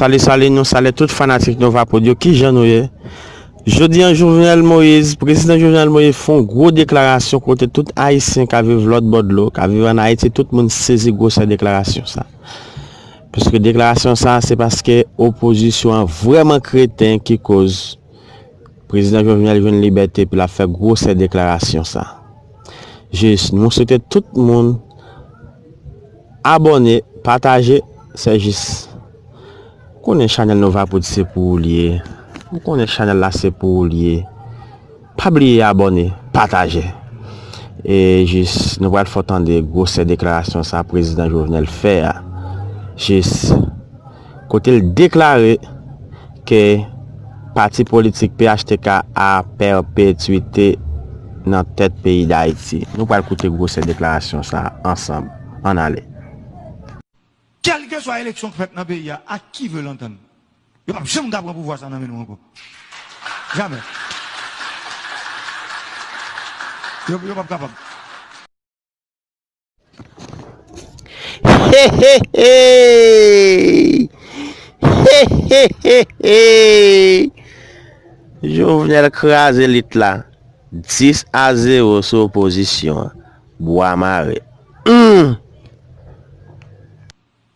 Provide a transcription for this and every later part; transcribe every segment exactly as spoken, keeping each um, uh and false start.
Salut, salut, nou salye tout fanatik Nova Prod yo. Kijan nou ye? Jodi a, Jovenel Moïse, prezidan Jovenel Moïse fè yon gwo deklarasyon kote tout Ayisyen k ap viv lòt bò dlo, k ap viv ann Ayiti, tout moun sezi gwosè deklarasyon sa. Paske deklarasyon sa, se paske opozisyon an vrèman kreten ki koz prezidan Jovenel jwenn libète epi l ap fè gwosè deklarasyon sa. Jis, nou swete tout moun abòne, pataje, se jis. Ou konnen chanèl Nova Prod se pou ou li ye. Ou konnen chanèl la se pou ou li ye. Pa bliye abòne, pataje. E jis, nou pral fè w tande gwosè deklarasyon sa prezidan Jovenel fè a. Jis, kote l deklare ke pati politik P H T K a pèpetwite nan tèt peyi Dayiti. Nou pral koute gwosè deklarasyon sa ansanm. Ann ale. Kèlkeswa eleksyon k fèt nan peyi a, à qui veut l'entendre? Yo p ap janm ka pran pouvwa sa nan men nou ankò. Jamè. Yo, yo p ap kapab. Hey, hey, hey! Hey, hey, hey, hey! Jovenel kraze lit la. Dis a zewo sou opozisyon an. Bwa mare. Hum!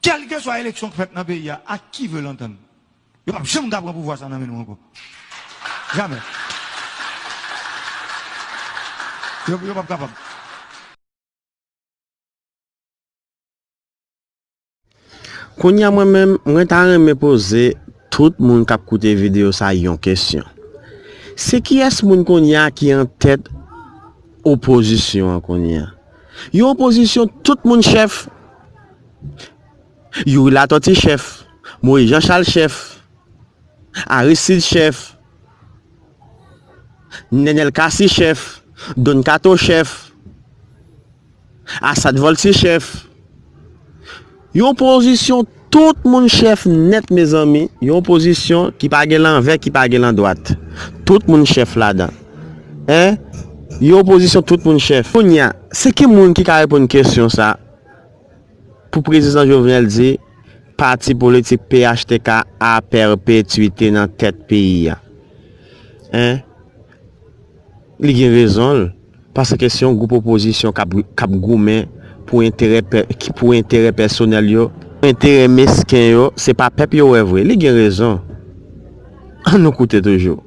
Kèlkeswa eleksyon k fèt nan peyi a, à qui veut l'entendre? Yo p ap janm ka pran pouvwa sa nan men nou ankò. Jamè. Yo, yo p ap kapab. Kounye a mwen menm, mwen ta renmen poze tout moun k ap koute videyo sa yon kesyon. Se kiyès moun kounye a ki an tèt opozisyon an kounye a? Yon opozisyon tout moun chèf. Youri Latòti chèf. Moyiz Janchal chèf. Aristid chèf. Nenel Cassy chèf. Don Kato chèf. Assad Volcy chèf. Yon opozisyon tout moun chèf nèt, mezanmi. Yon opozisyon ki pa gen lanvè, ki pa gen landwat. Tout moun chèf ladan. Hein? Yon opozisyon tout moun chèf. Kounye a, se ki moun ki ka reponn kesyon sa? Pou prezidan Jovenel di, pati politik P H T K a pèpetwite nan tèt peyi a. Hein? Li gen rezon l. Paske se yon gwoup opozisyon k ap, k ap goumen pou enterè pè-, ki, pou enterè pèsonèl yo, enterè mesken yo, se pa pèp yo wè vre. Li gen rezon. Ann nou koute toujou.